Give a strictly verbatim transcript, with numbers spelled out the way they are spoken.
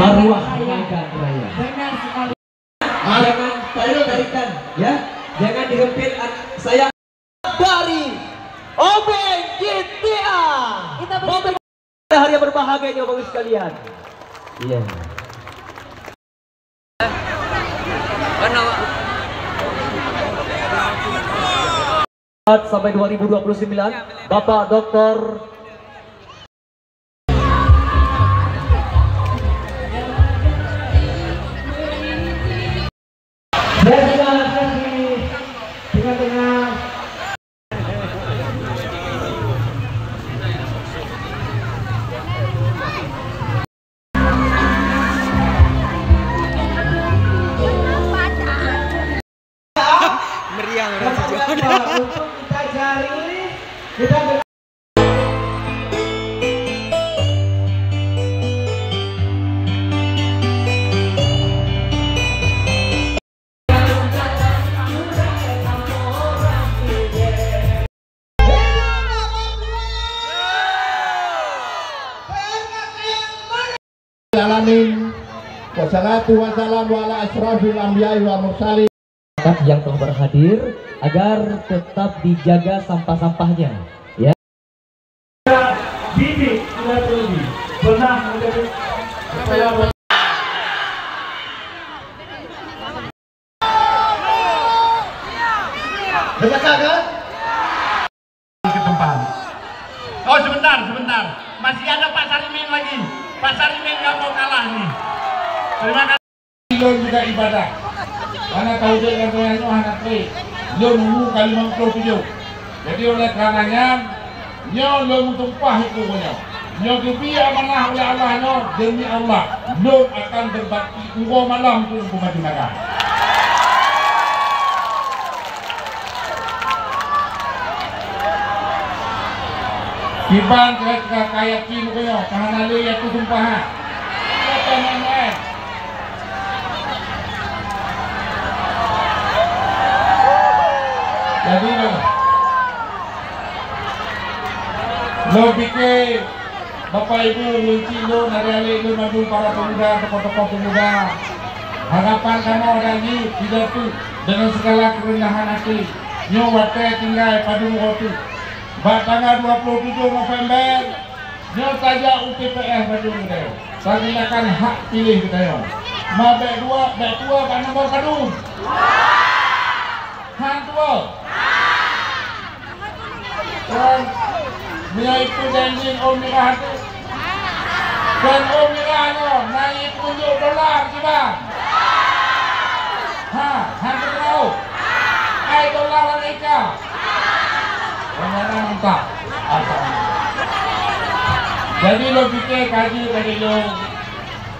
Arwah Nagan Raya. Benar sekali. Ah, jangan tarik-tarikan, ya. Jangan dihempit an-, sayang. Dari Obeng G T A. Kita beri Obeng, pada hari yang berbahagia ini, Bapak Ibu sekalian. Iya. Sampai dua ribu dua puluh sembilan, Bapak Doktor Meriah orang sejauh. Untuk kita cari, kita Alamin. Wassalatu wassalamu ala asyrafil anbiya'i wal mursalin. Yang telah berhadir, agar tetap dijaga sampah-sampahnya, ya. Bibit sudah terlebih pernah menjadi Beutaka kan? Ke tempat. Oh, sebentar, sebentar. Masih ada Pak Sarimin lagi. Pak Sarimin nggak mau kalah nih. Terima kasih. Lôn juga ibadah. Karena tahu dia yang tengah nyoe hana tré. Lôn umur ka lima puluh tujuh. Jadi oleh kerana nyan, nyoe lôn meutumpah itu nyoe. Nyoe geubri amanah oleh Allah nyoe, demi Allah, lôn akan berbakti uroe malam keu Teungku Maju Naga. Kiban kira-kira ka yakin keu nyoe, ka hana lé ya tu sumpah, ha. Siapa main-main? Jadi, lôn, lôn pike, Bapak Ibu, lôn cit lôn, adik-adik lôn mandum, para pemuda, tokoh-tokoh pemuda, harapan kamoe dan jih, pidato dengan segala kerendahan hati. Nyoe watèe tinggai padum uroe teuk. Bak tanggal dua puluh tujuh November, nyoe tajak u T P S Bajong Geude, tagunakan hak pilih geutanyoe. Ma bèk dua, bèk tuwoe bak nombor padum? Han tuwoe. Dan meunyoe itu janji ôn mirah tu. Dan ôn mirah nyoe, na itunjuk dolar kiban? Ha, han teupeureuh. Ai dolar Amerika. Pemana mantap. Jadi lôn pike kaji tadi lôn.